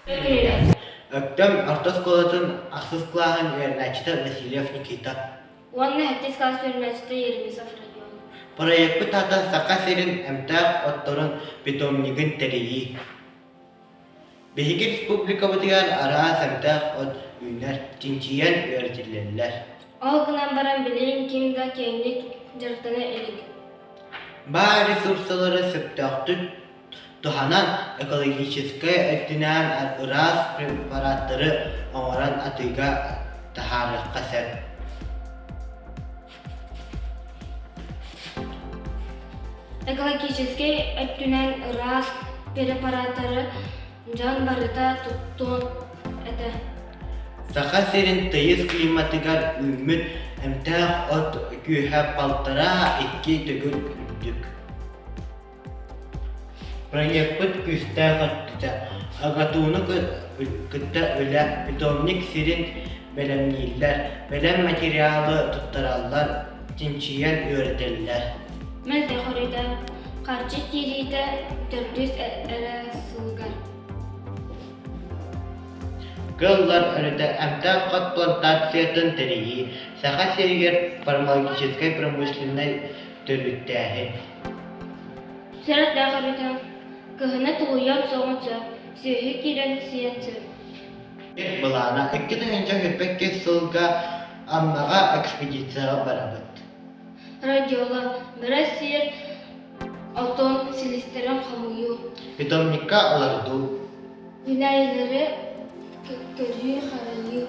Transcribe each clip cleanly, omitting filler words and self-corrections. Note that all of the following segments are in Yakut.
Өктөм орто оскуолатын ахсыс кылааһын үөрэнээччитэ Васильев Никита. Уонна сэттис кылаас үөрэнээччитэ Еремисов Родион. Проекпыт аата Саха сирин эмтээх отторун питомнигын тэрийии. Биһиги республикабытыгар араас эмтээх от үүнэр, чинчийэн үөрэтиллэллэр. Ол гынан баран билигин ким да киэҥник дьарыктана илик. Баар ресурсалары сөптөөхтүк туһанан экологическай өттүнэн ыраас препараттары оҥорон атыыга таһаарыахха сөп. Экологическай өттүнэн ыраас препараттары дьон барыта туттуон этэ. Саха сирин тыйыс климатыгар үүммүт эмтээх от күүһэ 1,5-2 төгүл үрдүк. Проекпыт күүстээх өттүтэ АГАТУ-ну кытта үлэ питомник сирин бэлэмнииллэр, бэлэм материалы туттараллар, чинчийэн үөрэтэллэр. Мэлдьи хоруйда харчы киириитэ төрдүс эрэ сылыгар. Кыаллар өрүтэ эмтээх хот плантациятын тэрийии, Саха сиригэр фармакологическай промышленнай төрүттээһин. Сэрэхтээх эбитэ, кыһыны тулуйан соҕун сөп, сүөһү киирэн сиэн сөп. Былаана 2022 сылга Аммаҕа экспедицияҕа барабыт. Радиола бөрө сиир отон силистэрин хомуйуу. Питомникка олордуу. Үүнээйилэри көрүү-харайыы.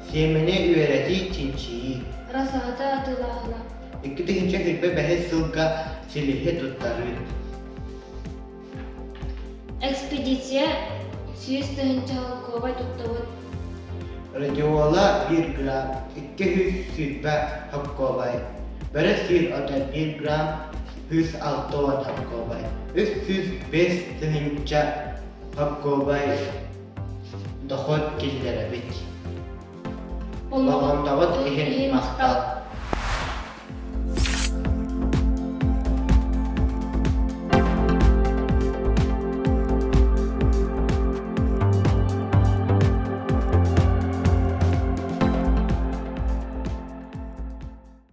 Сиэмэни үөрэтии, чинчийии. Расаата атыылааһына. 2025 сылга силиһи туттарыы. Экспедиция 100 000 холкуобай туттабыт. Радиола 1 грамм, 220 холкуобай. Бөрө сиир ото 1 грамм, 160 холкуобай. 305 тыһыынча холкуобай дохуот киллэрэбит. Болҕомтоҕут иһин махтал.